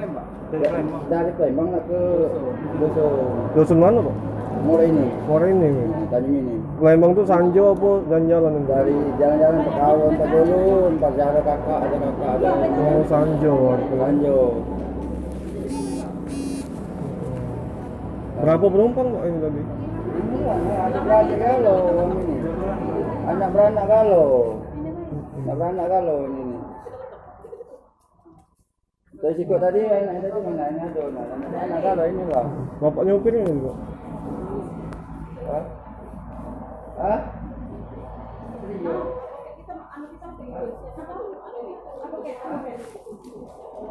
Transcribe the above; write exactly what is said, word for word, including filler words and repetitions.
Dari Palembang. Dari Palembang nak ke Dusun. Dusun mana, Pak? Muara ini. Muara ini. Nah, Tanjung ini. Palembang tu Sanjo apa jalan-jalan? Dari jalan-jalan ke Kawan, ke dulu, ntar ada kakak, ada kakak, ada. Oh, Sanjo. Sanjo. Berapa penumpang, Pak, ini tadi? Ini lah, ada beranak galo ini. Anak beranak galo. Anak beranak galo ini. Dari sikok tadi, anak tadi mana? Ini ada, nah. Anak galo ini lah. Bapak nyopir ini, Pak? Hah? Hah?